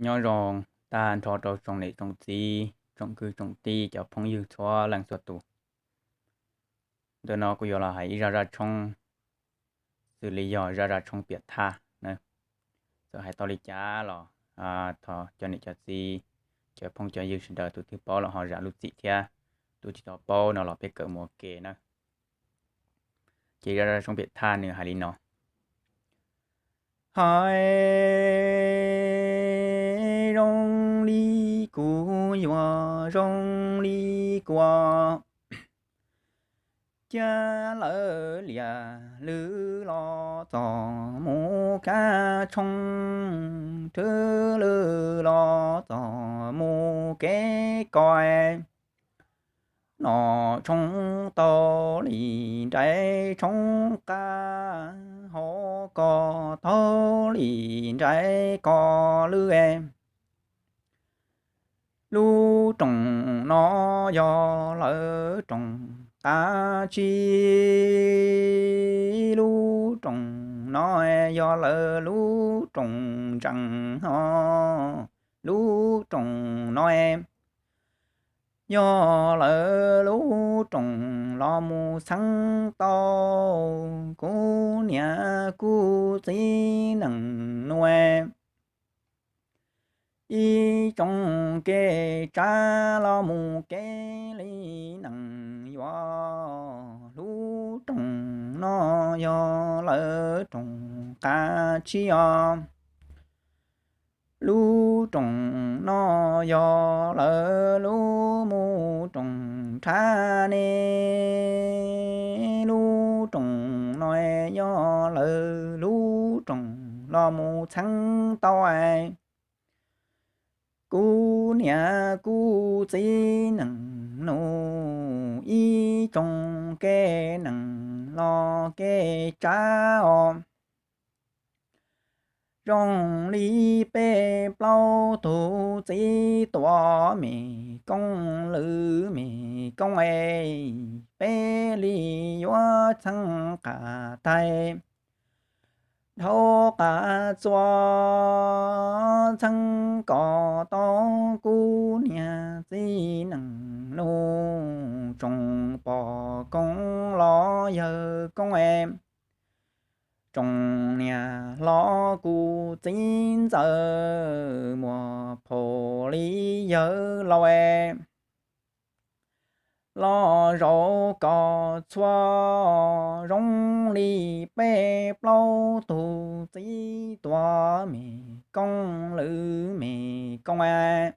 Nyob zoo tag nrho rau tsoom niam tsoom txiv, tsoom kwv tsoom tij, cov phooj ywg txhua leej txhua tus. Ntawm no kuv yuav los hais ib zaj zaj tshoob xws li yog zaj zaj tshoob piam thaj na. Txawm hais tau li cas los thov cov niam cov txiv, cov phooj cov ywg sawv daws tus twg paub los ho zam lub txim thiab, tus tsis tau paub no los peb kawm mus ua ke na. Ces zaj zaj tshoob piam thaj nws hais li no. Hais zoo li kuv yuav zoo li kuv, cia lawv liam lwm los txog mus kab tshoob, rwb lwm los txog mus kev kos. Noj tshoob taug li nraim tshoob qab, haus kos taug li nraim kos lwj. Lub rooj no yog lawv rooj qab tsib, lub rooj no yog lawv lub rooj ntsees os. Lub rooj no yog lawv lub rooj los mus txheeb tau kuv niam kuv txiv neej nus. Ib tsoom kev tsav los mus kev li neej yuav, lub rooj no yog lawv rooj qab tsib os. Lub rooj no yog lawv lub mus rooj nrhav ne. Lub rooj no yog lawv lub rooj los mus txheeb tau kuv niam kuv txiv neej nus. Ib tsoom kev neej los kev tsav os, zoo li peb plaub tug txiv tuam me koob lwm me koob es, peb li yuav txheeb qas taig dhau qas txua, txheeb kom tau kuv niam txiv neej nus. Tsoom pog koob los yawg koob es, tsoom niam hlob kuv txiv ntxawm, muaj phauj li yawg laus es, los zaum kom txhua, zoo li peb plaub tug txiv tuam me koob lwm me koob es,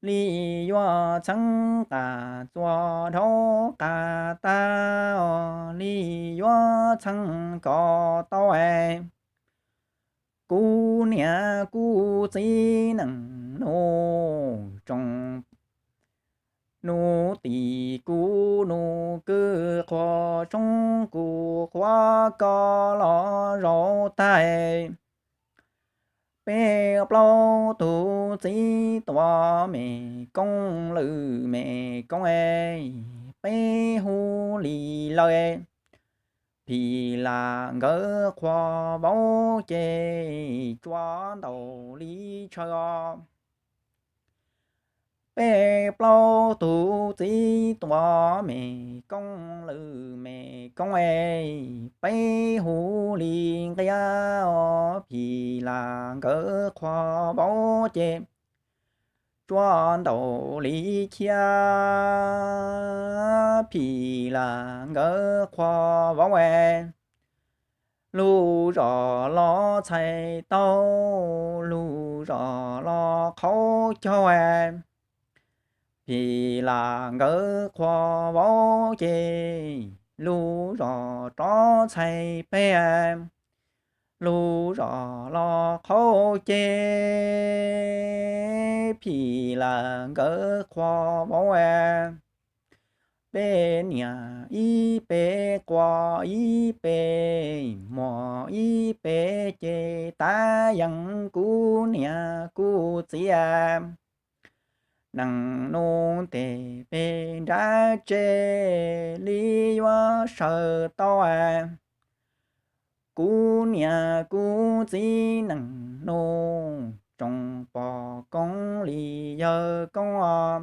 li yuav txheeb qas txua dhau qas tag os, li yuav txheeb kom tau es, kuv niam kuv txiv neej nus. Tsoom nus tim kuv nus kwv, qhua tshoob kuv qhua koj los zaum tag, peb plaub tug txiv tuam me koob lwm me koob es, peb hu li lawm, phim lam nkawd qhua vauv ces tsua ntaus li tshaw os. Peb plaub tug txiv tuam me koob lwm me koob es, peb hu li nqia os, phim lam nkawd qhua vauv ces tsua ntaus li chiab, phim lam nkawd qhua vauv es, lub zos los txhais taug, lub zos los qhaub caug es, phim lam nkawd qhua vauv ces lub zos rov txhais peg, lub zos los qhaub ceg, phim lam nkawd qhua vauv es, peb niam ib peb quas ib peb muag ib peb ces tav yees kuv niam kuv txiv es, neej nus ntes peb nrab tse li yuav sawv tau es, kuv niam kuv txiv neej nus. Tsoom koob os,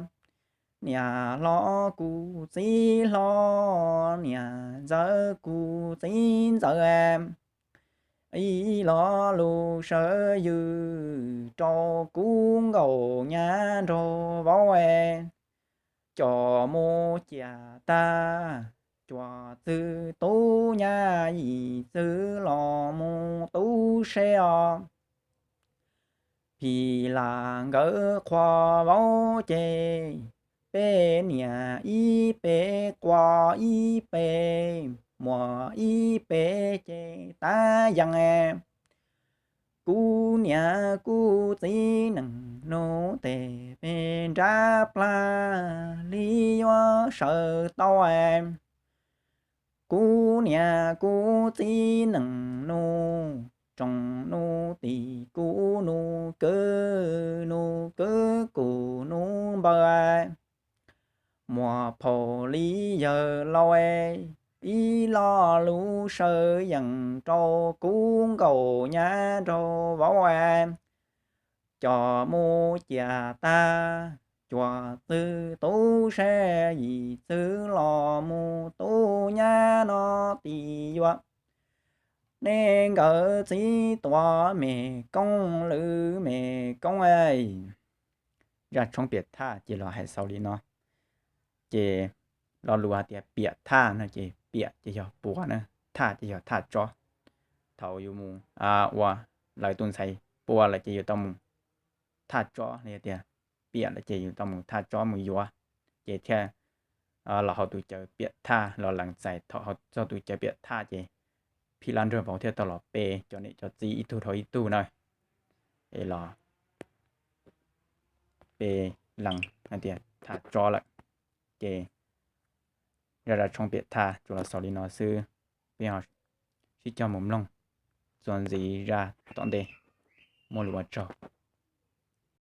niam hlob kuv txiv hlob, niam ntxawm kuv txiv ntxawm, ib lo lus saw yws rau kub nkaus nyab nraug vauv, coj mus ciam tag, cuam txwg tub nyab yim txwg los mus tub seb os. Phim Lam nkawd qhua vauv ces, peb niam ib peb quas ib peb, muam ib peb ces tab yees. Kuv niam kuv txiv neej nus tes peb nrab plag li yuav sawv tau. Kuv niam kuv txiv neej nus, tsoom nus tim kuv nus kwv, nus kwv kuv nus npawg, muam phaum li yawg laus, ib lo lus saw yees rau kub nkaus nyab nraug vauv, coj mus ciam tag, cuam txwg tub seb yim txwg los mus tub nyab no tim yuav. Nej nkawd txiv tuav me koob lwm me koob. Zaj tshoob piam thaj ces los hais xaus li no. Ces lo lus hais tias piam thaj no ces piam ces yog puas na, thaj ces yog thaj tsob. Thaum yus mus ua lawv tus ntxhais pua lawm ces yus tau mus thaj tsob, los yog tias piam lawm ces yus tau mus thaj tsob mus yuav, ces thiaj los hauv tus cawv piam thaj los lees txais. Thaum txog tus cawv piam thaj ces Phim Lam nraug vauv thiaj tau los pe cov niam cov txiv ib tug dhau ib tug na, es los pe lees hais tias thaj tsob lawm. Ces zaj zaj tshoob piam thaj tsuas los xaus li no xwb. Peb ho sib cog mus mloog txuas ntxiv zaj tom ntej. Muaj lus ua tsaug.